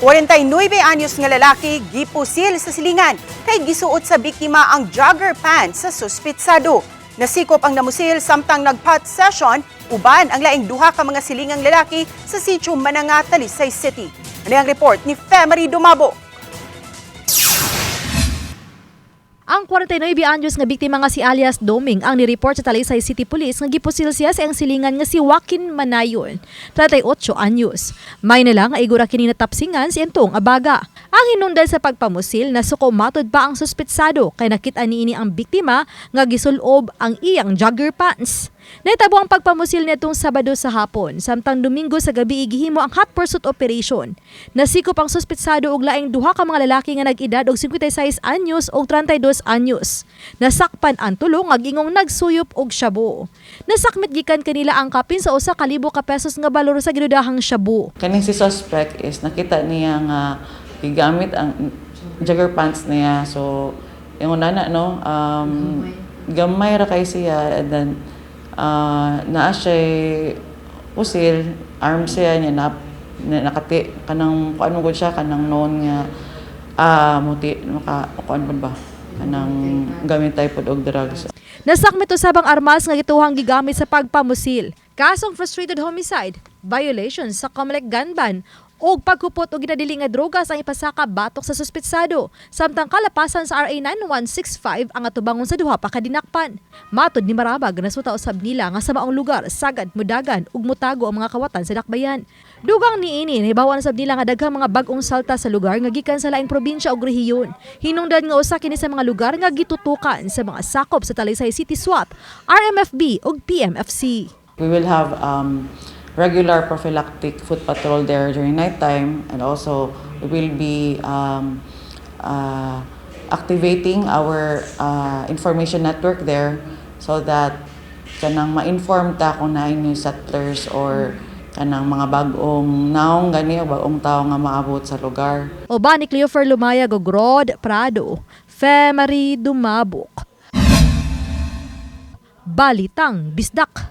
49 anyos nga lalaki gipusil sa silingan kay gisuot sa biktima ang jogger pants sa suspitsado. Nasikop ang namusil samtang nagpot session uban ang laing duha ka mga silingang lalaki sa sitio Mananga, Talisay City. Ano ang report ni Femery Dumabo? Ang 49 anyos nga biktima nga si alias Doming ang nireport sa Talisay City Police nga gipusil siya sa iyang silingan nga si Joaquin Manayon, 38 anyos. May nila nga igura kini natapsingan si entong abaga. Ang hinungdan sa pagpamusil, nasuko matod pa ang suspetsado kay nakita niini ang biktima nga gisulob ang iyang jogger pants. Nahitabo ang pagpamusil nitong Sabado sa hapon, samtang Domingo sa gabi gihimo ang hot pursuit operation. Nasikop ang suspetsado og laing duha ka mga lalaki nga nag-edad og 56 anyos og 32 anyos. Nasakpan ang tulo nga ingong nagsuyop og shabu. Nasakmit gikan kanila ang kapin sa 1,000 ka pesos nga balor sa ginudahang shabu. Kaning si suspect is nakita niya nga gigamit ang jogger pants niya. So, yung nana, no, gamay ra kay siya and then naa siya pusil, arm siya niya na nakati kanang kuan mo gud siya, kanang known nga muti maka kuan pud ba kanang gamit tay pod og drugs. Nasakmit usab ang armas nga gituhang gigamit sa pagpamusil. Kasong frustrated homicide, violation sa COMELEC gun ban, ug pagkupot og ginadili nga drogas ang ipasaka batok sa suspetsado. Samtang kalapasan sa RA 9165 ang atubangon sa duha pa ka dinakpan. Matod ni Marabag, nasuta usab nila nga sa maong lugar sagad mudagan ug mutago ang mga kawatan sa dakbayan. Dugang niini, nahibaw-an usab nila nga daghang mga bag-ong salta sa lugar nga gikan sa laing probinsya ug rehiyon. Hinungdan nga usa kini sa mga lugar nga gitutukan sa mga sakop sa Talisay City SWAT, RMFB ug PMFC. We will have regular prophylactic foot patrol there during nighttime, and also we will be activating our information network there so that kanang ma-inform ta kung naay new settlers or kanang mga bag-ong naong gani o bag-ong tao nga maabot sa lugar. Uban ni Cleofer Lumayag ug Rod Prado, Femary Dumabok. Balitang Bisdak.